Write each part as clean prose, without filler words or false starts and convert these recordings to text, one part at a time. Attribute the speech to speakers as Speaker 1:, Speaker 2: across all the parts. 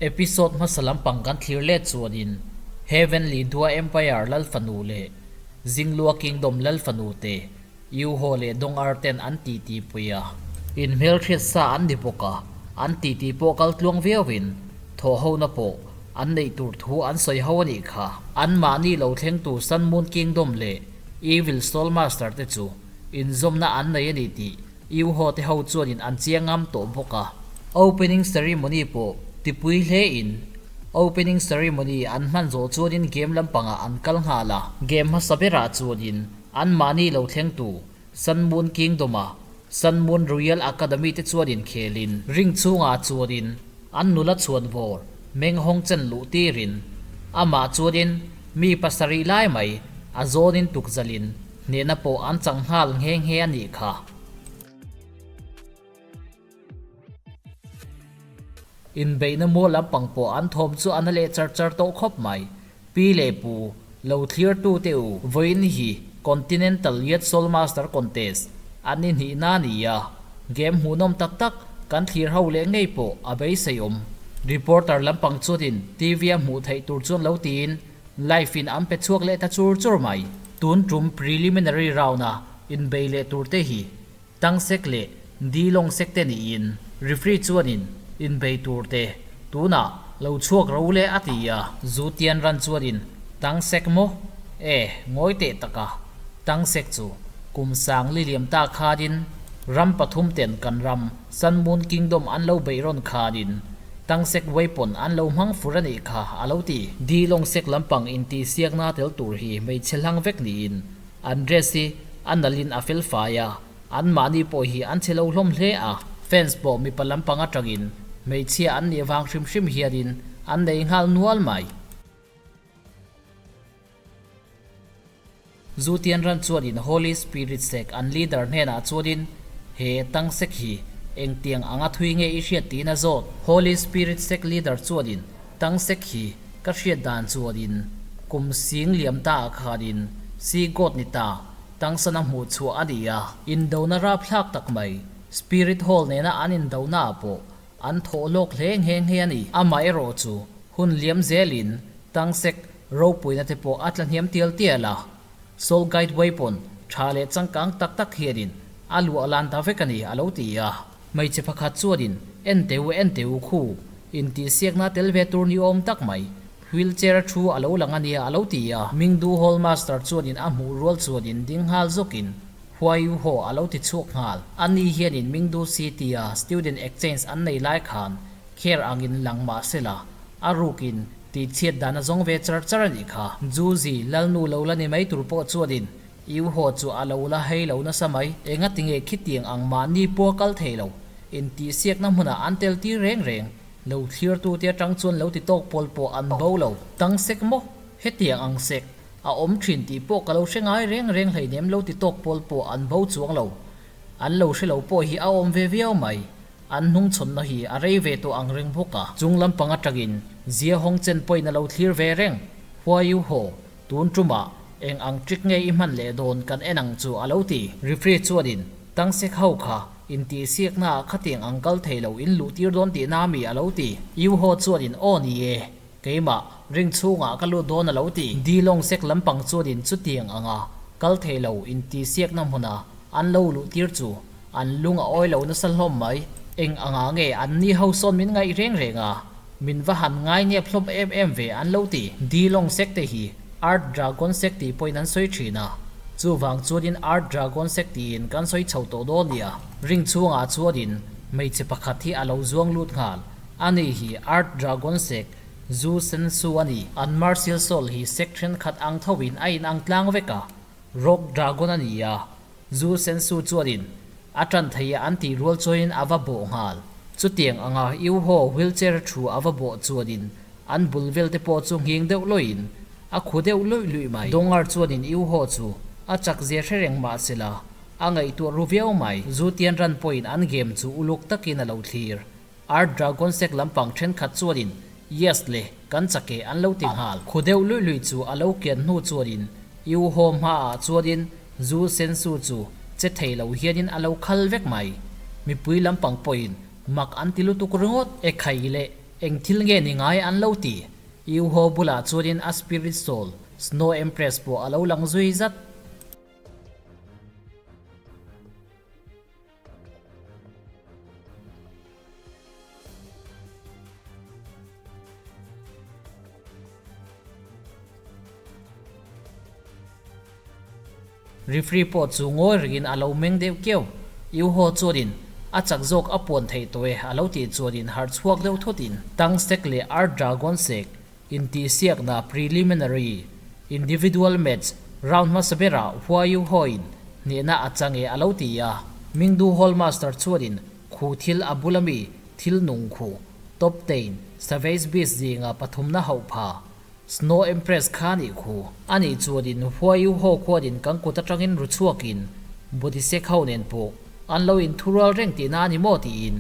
Speaker 1: Episode hmasa lampang kan thlir let chuanin Heavenly Dua Empire lal fanu leh Jinglua Kingdom lal fanu te Yuho leh Dong Ar ten an titi pui a. Inhmelhriat sa an ni bawk a, an titi pawh kal tluang viauin thawhhona pawh an neih tur thu an sawi ho a nih kha. Anmahni lo thlengtu Sun Moon Kingdom leh Evil Soul Master te chu inzawmna an nei a ni tih Yuho te ho chuanin an chiang ngam tawh bawk a. Opening ceremony pawh tipui hle in opening ceremony an hman zawh chuanin game lampangah an kal nghal a. Game hmasa berah chuanin Anmahni lo thlengtu Sun Moon Kingdom-a Sun Moon Royal Academy te chuan inkhelin ring chhungah chuanin an nula chhuan vawr meng hawng chen luh tirin amah chuanin mi pasarih lai mai a zawnin tukzalin hnehna pawh an chang nghal nghe nghe a nih kha. Inbeihna mual lampang pawh an thawm chu a na leh char char tawh khawp mai. Pi leh Pu, lo thlir tute u, vawiin hi Continental Youth Soul Master Contest an ni hnihna a ni a, game hmuhnawm tak tak kan thlir ho leh ngei pawh a beisei awm. Reporter lampang chuanin TV a hmuh theih tur chuan lo tiin live in an pe chhuak leh ta chur chur mai. Tun tum preliminary round a inbei leh tur te hi Tang sek leh di lawng sek te niin referee chuanin inbei tur te tunah lo chhuak ro le a ti a. Zu tian ran chuanin tang sek maw? E, ngawi teh tak a, tang sek chu kum sang li liam ta khanin ram pathum ten kan ram Sun Moon Kingdom an lo beih rawn khanin tang sek weapon an lo hmang fur a nih kha a lo ti. Di lawng sek lampang intihsiakna tel tur hi hmeichhe hlang vek niin An dress hi a nalhin a fel fai a, an mahni pawh hi an chhe lo hlawm hle a. Fans pawh mipa lampang atangin hmeichhia an nih vang hrim hrim hianin an nei nghal nual mai. Zu Tianran chuanin Holy Spirit sek an leader hnenah chuanin he tang sek hi engtiang anga thui nge i hriat tiin a zawt. Holy Spirit sek leader chuanin tang sek hi Ka hriat dan chuanin kum sing liam ta ah khanin si God ni ta tangsana hmuh chhuah a ni a. Indona rapthlak tak mai, Spirit Hall nena an indona ah pawh an thawh lawk hle nghe nghe a ni. Amaherawh chu hun liam zelin tangsek ropuina te pawh a tla hniam tial tial a. Soul Guide Weapon tha leh changkang tak tak hianin a luah lan ta vek a ni a lo ti a. Hmeichhe pakhat chuanin en teh u en teh u khu intihsiakna tel ve tur ni awm tak mai wheelchair a thu a lo lang a nia a lo ti a. Mingdu Hall Master chuanin a hmuh rual chuanin ding nghal zawkin Huai u haw a lo ti chhuak nghal. Ani hianin Mingdu City a student exchange an nei lai khan kher angin lang mah sela a rukin tihchhiat dan a zawng ve char char a nih kha. Juzi Lalnu lo la ni mai tur pawh chuanin Iu haw chu a lo la hei lo nasa mai. Enga tinge khitiang ang mahni pawh a kal thei lo. Intihsiakna hmunah an tel tir reng reng. Lo thlirtute atang chuan lo ti tawk pawl pawh an bo lo. Tang sek maw? Hetiang ang sek a awm thin tih pawh ka lo hre ngai reng reng hleinem lo ti tawk pawl pawh an bo chuang lo. An lo hre lo pawh hi a awm ve viau mai. An hnungchhawnna hi a rei ve tawh ang reng bawk a. Chung lampang atangin Zia Hawng chen pawhin a lo thlir ve reng. Huai u haw, Tun tumah eng ang trick nge i hman leh dawn kan en ang chu a lo ti. Referee chuanin Tangsek ho kha intihsiakna ah khatiang ang kal thei lo in luh tir dawn tihna ami a lo ti. Yu Ho chuanin Aw ni e, keimah ring chhungah ka lut dawn a lo ti. Di Long sek lampang chuanin chutiang anga kal thei lo intihsiakna hmuna an lo luh tir chu an lung a awi lo nasa hlawm mai. Eng anga nge an ni ho sawn min ngaih reng reng a? Min va han ngai nep hlawm em em ve an lo ti. Di Long sek te hi Earth Dragon sek tih pawhin an sawi thin a, chuvang chuanin Earth Dragon sek tiin kan sawi chho tawh dawn nia. Ring chhungah chuanin hmeichhe pakhat hi a lo zuang lut nghal. Ani hi Earth Dragon sek Zu Sen Su a ni. An Martial Soul hi sek thenkhat ang thoin a inang tlang vek a, Rock Dragon a ni a, Zu Sensu chuanin a tan thei a an tih rual chuanin a va bawh nghal. Chutiang anga Yu Ho wheelchair thu a va bawh chuanin an bul vel te pawh chu nghing deuh lawiin a khu deuh luih luih mai. Dongar chuanin Yu Ho chu a chak zia hre reng mah sela a ngaihtuah ru viau mai. Zu Tian Ran pawhin an game chu uluk takin a lo thlir. Art Dragon sek lampang thenkhat chuanin Yes le, kan chak e an lo ti nghal. Khu deuh luih luih chu a lo kian hnu chuanin Yu Ho hmaah chuanin Zu Sensu chu che thei lo hianin a lo khal vek mai. Mipui lampang pawhin mak an ti lutuk ringawt. E khai leh. Eng thil nge ni ngai an lo ti? Yuho bulah chuanin a spirit soul, Snow Empress pawh a lo lang zui zat. Referee pawh chu ngawi rengin a lo meng deuh keuh. Yuho chuanin a chak zawk a puan theih tawh e a lo tih chuanin harh chhuak deuh thawtin Tang Sek leh Art Dragon Sek intihsiakna preliminary individual match round hmasa berah Hua Yuho-in hnehna a chang e a lo ti a. Mingdu Hall Master chuanin khu thil a bula mi thil nung khu Top Ten Savage Beast zinga pathumna hauh pha Snow Empress kha nih khu. Ani chuanin Huaiu ho khuanin kan kut atangin ru chhuakin Bodhisek ho nen pawh an lo inthurual reng tihna a ni maw tiin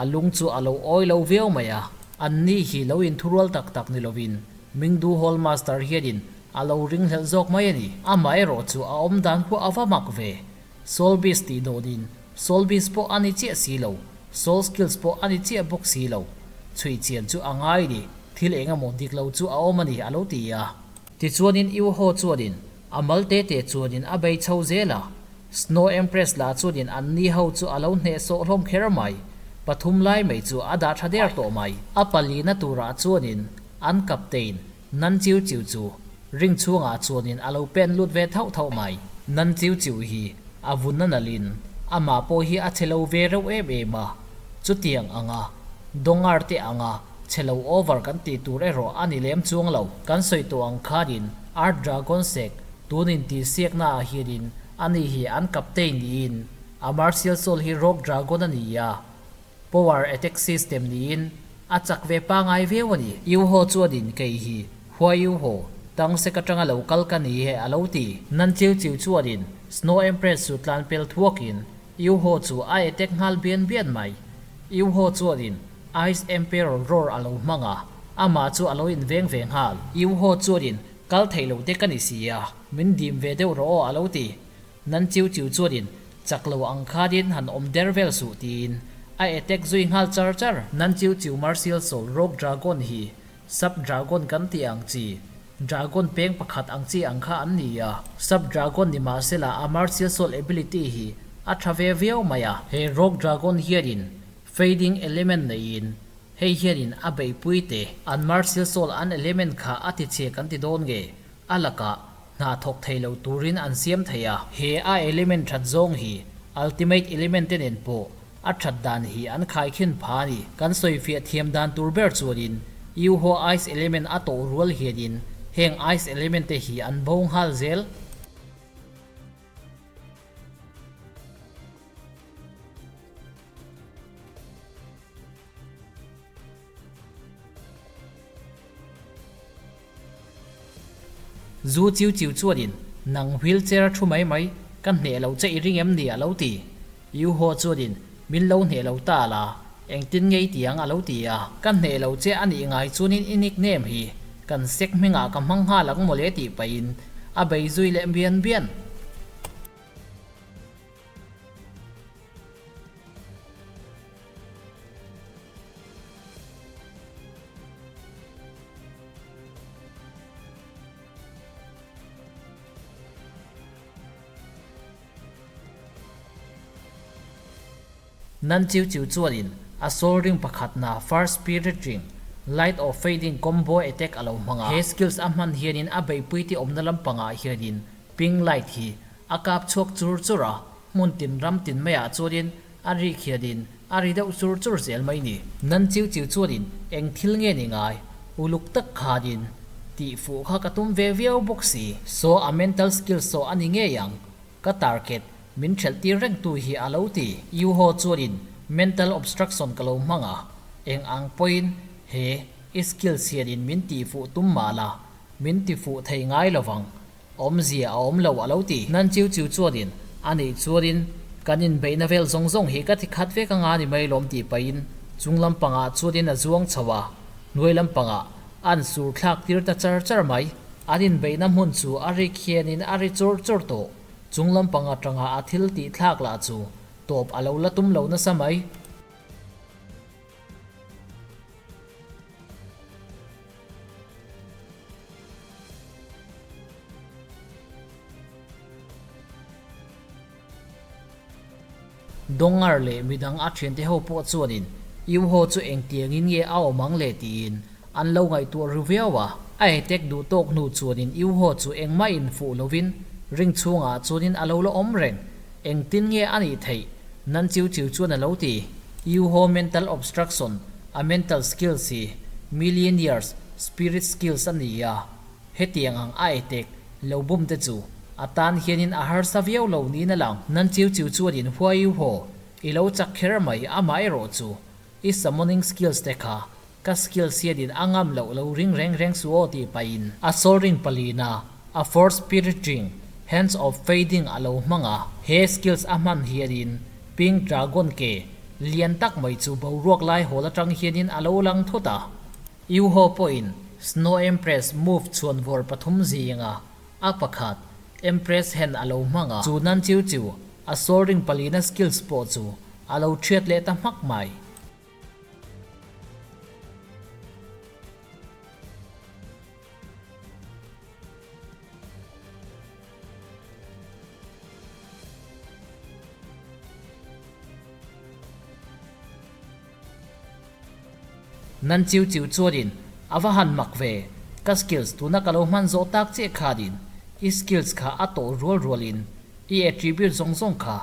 Speaker 1: a lung chu a lo awi lo viau mai a. An ni hi lo inthurual tak tak ni lovin Mingdu Hall Master hianin a lo ringhlelh zawk mai a ni. Amaherawh chu a awm dan khu a va mak ve. Soul Beast tih dawnin Soul Beast pawh a ni chiah si lo, Soul Skills pawh a ni chiah bawk si lo. Chhui chian chu a ngai ni. Thil eng emaw dik lo chu a awm a ni, a lo ti a. Tichuanin Iuho chuanin a mal te te chuanin a bei chho zel a. Snow Empress lah chuanin an ni ho chu a lo hnehsawh hlawm kher mai. Pathum lai mai chu a dah tha der tawh mai. A palina turah chuanin an captain Nan Chiu Chiu chu ring chhungah chuanin a lo pen lut ve thauh thauh mai. Nan Chiu Chiu hi a vun a nalhin amah pawh hi a che lo ve reuh em em a. Chutiang anga Dongar te anga Chhe lo over kan tih tur erawh a ni lem chuang lo. Kan sawi tawh ang khanin Art Dragon sek tun intihsiakna ah hianin ani hi an captain niin a martial soul hi Rogue Dragon a ni a, power attack system niin a chak ve pangai viau a ni. Yuho chuanin kei hi Hua Yuho, tang sek atanga lo kal ka ni e a lo ti. Nan Chiu Chiu chuanin Snow Empress chu tlan pel thuakin Yuho chu a attack nghal bian bian mai. Yuho chuanin Ice Emperor roar a lo hmang a, amah chu a lo inveng ve nghal. Yuho chuanin, Kal theih lo te ka ni si a, min dim ve deuh rawh aw a lo ti. Nan Chiu Chiu chuanin, Chak lo ang khanin han awm der vel suh tiin a attack zui nghal char char. Nan Chiu Chiu Martial Soul Rogue Dragon hi Sub Dragon kan tih ang chi, Dragon peng pakhat ang chi ang kha an ni a. Sub Dragon ni mahsela a Martial Soul ability hi a tha ve viau mai a. He Rogue Dragon hianin Fading element neiin hei hianin a beihpui te an martial soul an element kha a ti chhe kan ti dawn nge a lakah hna thawk thei lo turin an siam thei a. He a element that zawng hi ultimate element te nen pawh a that dan hi an khaikhin pha a ni. Kan sawifiah thiam dan tur ber chuanin Yuho ice element a tawh rual hianin heng ice element te hi an bo nghal zel. Zu chiu chiu chuanin, Nang wheelchair a thu mai mai, ka hneh lo che i ring em ni? a lo ti. Yuho chuanin, Min lo hneh lo ta la, engtin nge i ti ang? a lo ti a. Ka hneh lo che a nih ngai chuanin i nickname hi kan sek hmingah ka hmang nghal ang mawle tih pahin a bei zui leh bian bian. Nan Chiu Chiu chuanin a soul ring pakhatna First Spirit Ring, Light of Fading combo attack a lo hmang a. He skills a hman hianin a beihpui ti awmna lampangah hianin pink light hi A kap chhuak chur chur a, hmun tin ram tin maiah chuanin a rik hianin a ri deuh chur chur zel mai ni. Nan chiu chiu chuanin eng thil nge ni ngai, uluk tak khanin tih fuh kha ka tum ve viau bawk si. Saw a mental skills saw a ni ngei ang, ka target min ṭhelh tir reng tu hi a lo ti. Yuho chuanin mental obstruction ka lo hmang a, eng ang pawhin he i skills hianin min tih fuh tum mah la, min ti fuh thei ngai lovang. Awmzia a awm lo a lo ti. Nan chiu chiu chuanin, A nih chuanin kan inbeihna vel zawng zawng hi ka ti khat vek anga ni mai lawm tih pahin chung lampangah chuanin a zuang chho a, hnuai lampangah an sur thlak tir ta char char mai. An inbeihna hmun chu a ri khianin a ri chur chur tawh. Chung lampang atanga a thil tih thlak lah chu tawp a lo la tum lo nasa mai. Dongar leh midang a thiante ho pawh chuanin Yuho chu engtiangin nge a awm ang le tiin an lo ngaihtuah ru viau a. A attack duh tawk hnu chuanin Yuho chu engmah in fuh lovin ring chhungah chuanin a lo la awm reng. Engtin nge a nih theih? Nan chiu chiu chuan a lo ti. Yuho mental obstruction, a mental skills hi millionaires spirit skills a ni a. Hetiang ang a attack lo bum te chu a tan hianin a harsa viau lo niin a lang. Nan chiu chiu chuanin Hua Yuho i lo chak kher mai amaherawh chu i summoning skills te kha ka skills hianin a ngam loh lo ring reng reng suh aw tih pahin a soul ring palina a fourth spirit ring Hands of Fading a lo hmang a. He skills a hman hianin Pink Dragon ke lian tak mai chu boruak lai hawl atang hianin a lo lang thut a. Yuho pawhin Snow Empress move chhuan vawr pathum zinga a pakhat Empress Hand a lo hmang a, chu nan chiu chiu a soul ring palina skills pawh chu a lo thiat leh ta hmak mai. Nan chiu chiu chuanin a va han mak ve, ka skills tuna ka lo hman zawh tak chiah khanin i skills kha a tawh rual rualin i attribute zawng zawng kha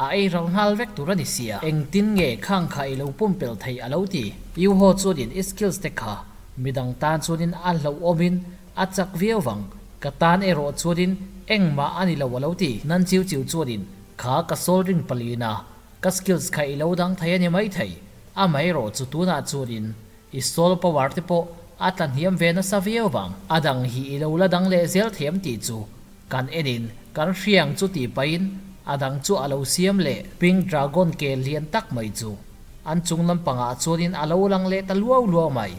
Speaker 1: a ei ral nghal vek tur a ni sia. Engtin nge khang kha i lo pumpelh theih a lo ti. Yuho chuanin i skills te kha midang tan chuanin a hlauhawmin a chak viau vang, ka tan erawh chuanin engmah a ni lo a lo ti. Nan chiu chiu chuanin kha ka soul ring palina Ka skills kha i lo dang thei a ni maithei, amaherawh chu tunah chuanin i soul power te pawh a tla hniam ve nasa viau vang. A dang hi i lo la dang leh zel thiam tih chu kan enin kan hriang chu tih pahin a dang chu a lo siam leh. Pink Dragon ke lian tak mai chu an chung lampangah chuanin a lo lang leh ta luau luau mai.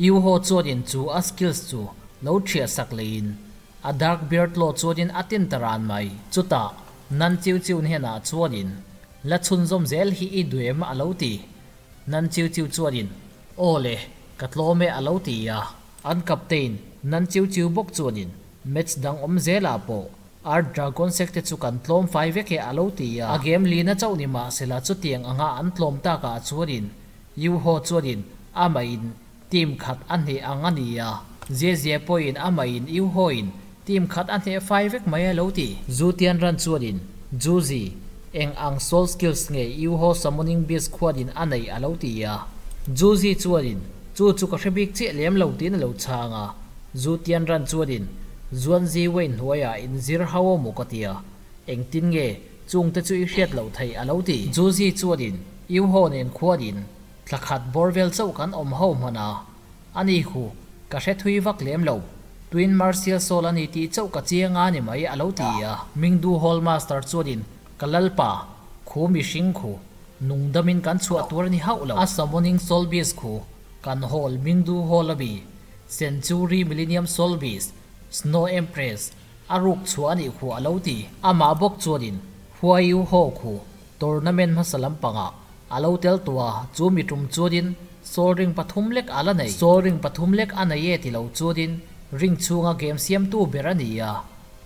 Speaker 1: Yuho chuanin chu a skills chu lo thiah sak leiin a dark beard law chuanin a tin ta ran mai. Chutah Nan Chiu Chiu hnenah chuanin la chhunzawm zel hi i duem a lo ti. Nan Chiu Chiu chuanin Aw le, ka tlawm e a lo ti a. An captain Nan Chiu Chiu bawk chuanin match dang awm zelah pawh Art Dragon Sek te chu kan tlawm fai vek e a lo ti a. A game lina chauh ni mahsela chutiang anga an tlawm takah chuanin Yu Ho chuanin amahin team khat a hneh ang a ni a. Zia Zia pawhin amahin Yu Ho in team khat a hneh fai vek mai a lo ti. Zu Tian Ran chuanin Zu Zi, eng ang soul skills nge Yu Ho summoning beast khuanin a nei a lo ti a. Zu Zi chuanin chu chu ka hre bik chiah lem lo tiin a lo chhang a. Zu Tian Ran chuanin Zuan Zi Wei hnuaiah inzir hau a maw ka ti a, engtin nge chungte chu i hriat loh theih a lo ti. Zu Zi chuanin Yu Ho nen khuanin Thla khat bawr vel chauh kan awm ho hman a, ani khu ka hre thui vak lem lo. Twin Martial Soul a ni tih chauh ka chiang a ni mai a lo ti a. Mingdu Hall Master chuanin ka lalpa, khu mihring khu nungdamin kan chhuah tur a ni hauh lo. A summoning Soul Beast khu kan Hall Mingdu Hall a mi, Century Millennium Soul Beast, Snow Empress, a ruk chhuah a nih khu a lo ti. Amah bawk chuanin Huaiyu Ho khu Tournament hmasa lampangah a lo tel tawh a, chu mi tum chuanin Soul Ring pathum lek a la nei. Soul Ring pathum lek a nei e ti lo chuanin ring chhunga game siamtu ber a ni a,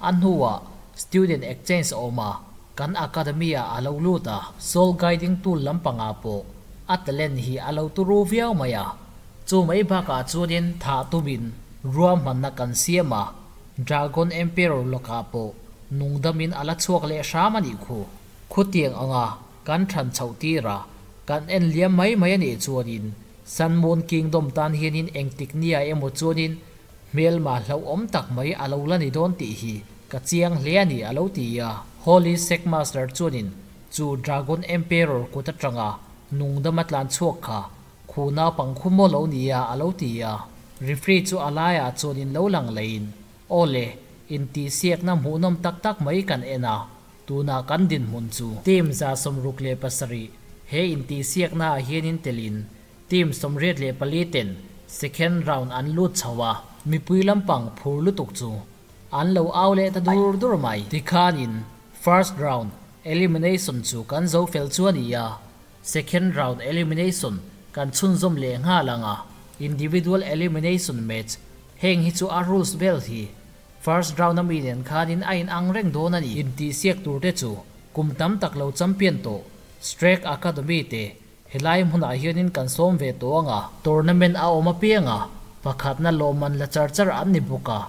Speaker 1: a hnuah Student Exchange a awm a, kan Academy ah a lo lut a. Soul Guiding Tool lampangah pawh a talent hi a lo turu viau mai a, chu mai bakah chuanin thah tumin ruahmanna kan siam a, Dragon Emperor lakah pawh nungdamin a la chhuak leh hram a nih khu. Khutiang anga kan than chhoh tir a, kan en liam mai mai a nih chuanin Sun Moon Kingdom tan hianin engtik nia emaw chuanin hmelma hlauhawm tak mai a lo la ni dawn tih hi ka chiang hle a ni a lo ti a. Holy Sect Master chuanin chu Dragon Emperor kut atanga nungdama tlan chhuak kha khu naupang khu maw lo nia a lo ti a. Referee chu a laiah chuanin lo lang leiin Aw le, intihsiakna hmuhnawm tak tak mai kan en a, Tuna kan dinhmun chu team 67 he intihsiaknaah hianin telin team 84 ten Second round an lut chho a, mipui lampang phur lutuk chu an lo au leh ta dur dur mai. Tikhanin first round elimination chu kan zo fel chu a ni a, second round elimination kan chhunzawm leh nghal ang a, individual elimination match heng hi chu a rules vel hi First round a mi nen khanin a in ang reng dawn a ni. Intihsiak tur te chu kum tam tak lo champion tawh Strake Academy te helai hmunah hianin kan sawm ve tawh ang a. Tournament a awm apiang a, pakhatna lawmman la char char an ni bawk a,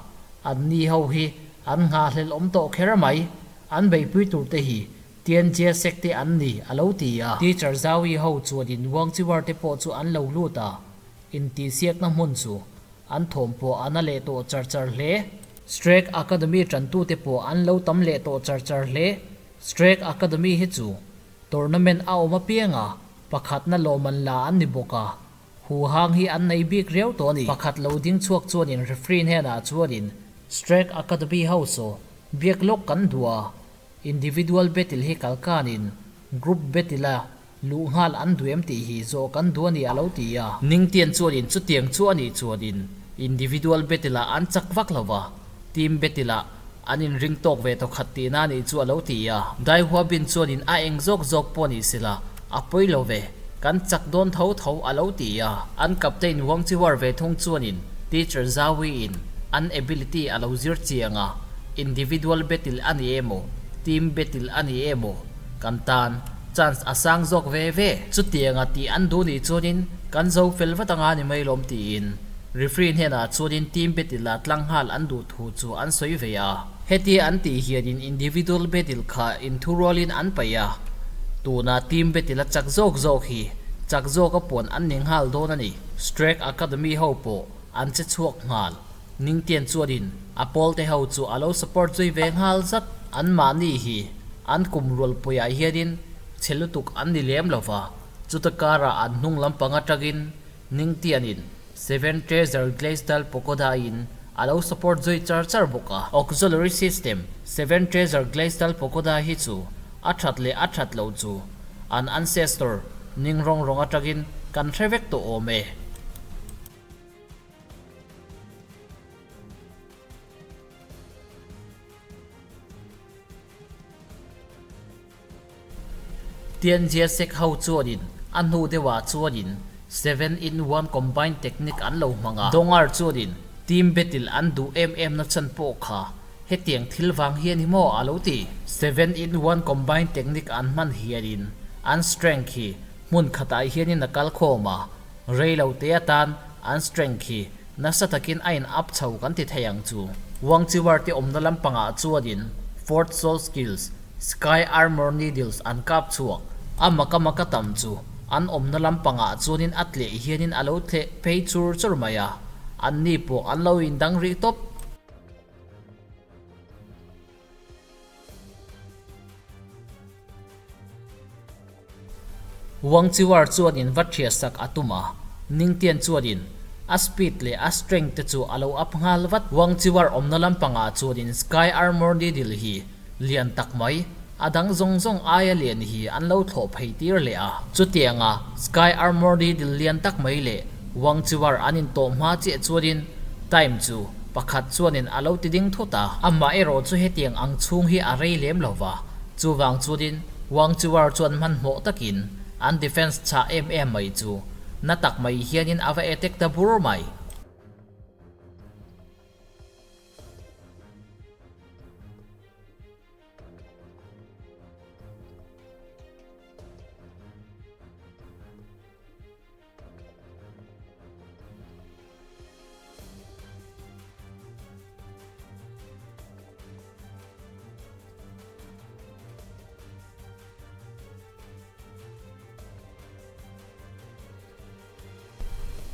Speaker 1: an ni ho hi an nghahhlelh awm tawh kher mai, an beihpui tur te hi Tianjia sek te an ni a lo ti a. Teacher Zaui ho chuanin Wang Chiwar te pawh chu an lo lut a, intihsiakna hmun chu An thawm pawh a na leh tawh char char hle. Strake Academy tantute pawh an lo tam leh tawh char char hle. Strake Academy hi chu tournament a awm apiang a, pakhatna lawmman la an ni bawk a, huhang hi an nei bik riau tawh a ni. Pakhat lo ding chhuak chuanin referee hnenah chuanin Strake Academy ho saw biak lawk kan duh a, individual battle hi kalkanin group battle a Luh nghal an duh em tih hi zawh kan duh a ni a lo ti a. Ningtian chuanin chutiang chu a nih chuanin individual battle ah an chak vak lo va, team battle ah an inring tawk ve tawkhat tihna a nih chu a lo ti a. Daihua bin chuanin a eng zawk zawk pawh ni sela a pawi lo ve, kan chak dawn tho tho a lo ti a. An captain Wang Chihuar ve thung chuanin teacher Zawiin an ability a lo zir chiang a, individual battle a ni emaw, team battle a ni emaw kan tan Chance a sang zawk ve ve. Chutianga tih an duh nih chuanin kan zo fel vat anga ni mai lawm tiin referee hnenah chuanin team battle a tlang nghal an duh thu chu an sawi ve a. Hetia an tih hianin individual battle kha inthurualin an paih a, tuna team battle a chak zawk zawk hi chak zawka puan an ni nghal dawn a ni. Strake Academy ho pawh an che chhuak nghal. Ningtian chuanin a pawlte ho chu a lo support zui ve nghal zat. Anmahni hi an kum rualpuiah hianin chhe lutuk an ni lem lo va, chuta karah an hnung lampang atangin Ningtianin Seven Treasure Glacial Pagoda-in a lo support zui char char bawk a. Auxiliary System, Seven Treasure Glacial Pagoda hi chu a that leh a that loh chu an ancestor ning rawng rawng atangin kan hre vek tawh awm e. Tianjia sek ho chuanin a hnu deuhah chuanin Seven in One Combined Technique an lo hmang a. Dongar chuanin team battle an duh em em na chan pawh kha hetiang thil vang hi a ni maw a lo ti. Seven in One Combined Technique an hman hianin an strength hi hmun khatah hianin a kal khawm a, Rei lo te atan an strength khi nasa takin a in up chho kan ti thei ang chu. Wang Chiwar te awmna lampangah chuanin Fourth Soul Skills, Sky Armor Needles an kap chhuak. A maka maka tam chu an awmna lampangah chuanin a tleh hianin a lo thleh phei chur chur mai a, anni pawh an lo indang rih tawp. Wang Chiwar chuanin va ṭhiah sak a tum a, Ningtian chuanin a speed leh a strength te chu a lo up nghal vat. Wang Chiwar awmna lampangah chuanin Sky Armor Needle hi lian tak mai, a dang zawng zawng aia lian hi an lo thlawh phei tir leh a. Chutianga Sky Armor Needle lian tak mai leh Wang Chiwar an intawh hma chiah chuanin time chu pakhat chuanin a lo ti ding thut a. Amah erawh chu hetiang ang chhung hi a rei lem lo va. Chuvang chuanin Wang Chiwar chuan hmanhmawh takin an defence chhah em em mai chu na tak mai hianin a va attack ta bur mai.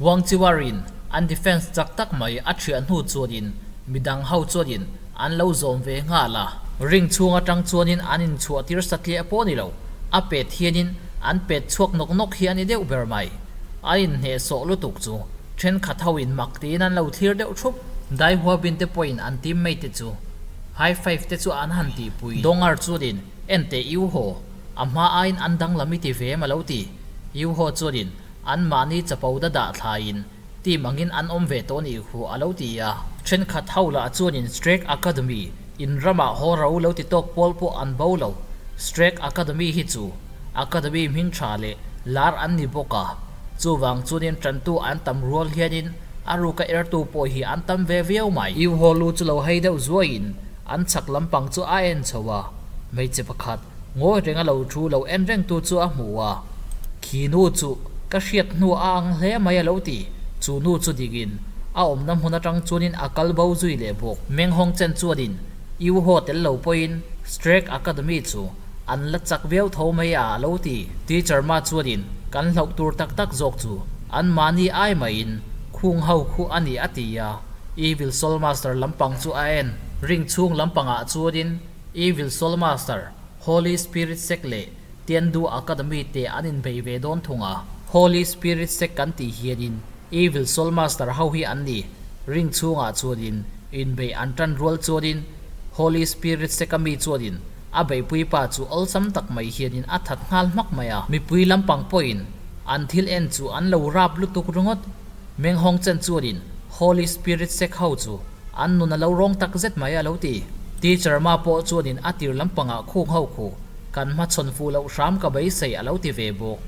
Speaker 1: Wang Chiwarin an defence chak tak mai a thiah hnu chuanin midang ho chuanin an lo zawm ve nghal a. Ring chhung atang chuanin an inchhuah tir satliah pawh ni lo, a pet hianin an pet chhuak nawk nawk hi a ni deuh ber mai. A inhnehsawh lutuk chu thenkhat ho in mak tiin an lo thlir deuh thup. Daihua bin te pawhin an teammate te chu high five te chu an han tihpui. Dongar chuanin enteh Iuho, a hma aiin an danglam i ti ve em a lo ti. Iuho chuanin anmahni chapo da dah thlaiin. Team angin an awm ve tawh nih hu a lo ti a. Thenkhat ho lah chuanin Strake Academy in ramah haw ro lo ti tawk pawl pawh an bo lo. Strake Academy hi chu Academy hming tha leh lar an ni bawk a, chuvang chuanin tantu an tam rual hianin a ruka ertu pawh hi an tam ve viau mai. U Haw lu chu lo hei deuh zuaiin an chhak lampang chu a en chho a, hmeichhe pakhat Ngawi renga lo thu lo en rengtu chu a hmu a, Khi nu chu ka hriat hnu a ang hle mai a lo ti. Chu nu chu dingin a awmna hmun atang chuanin a kal bo zui leh bawk. Menghawng chen chuanin U Ho tel lo pawhin Strake Academy chu an la chak viau tho mai a a lo ti. Teacher Ma chuanin kan hlauh tur tak tak zawk chu an mahni ai maiin khung ho khu a ni a ti a, Evil Soul Master lampang chu a en. Ring chhung lampangah chuanin Evil Soul Master, Holy Spirit Sect leh Tiandu Academy te an inbei ve dawn thung a. Holy Spirit Sect kan tih hianin Evil Soul Master ho hi an ni. Ring chhungah chuanin inbei an tan rual chuanin Holy Spirit Sect a mi chuanin a beihpui pa chu awlsam tak mai hianin a that nghal hmak mai a. Mipui lampang pawhin an thil en chu an lo rap lutuk ringawt. Menghawng chen chuanin Holy Spirit Sect ho chu an nun a lo rawng tak zet mai a lo ti. Teacher Ma pawh chuanin a tir lampangah khung ho khu kan hmachhawn fuh loh hram ka beisei a lo ti ve bawk.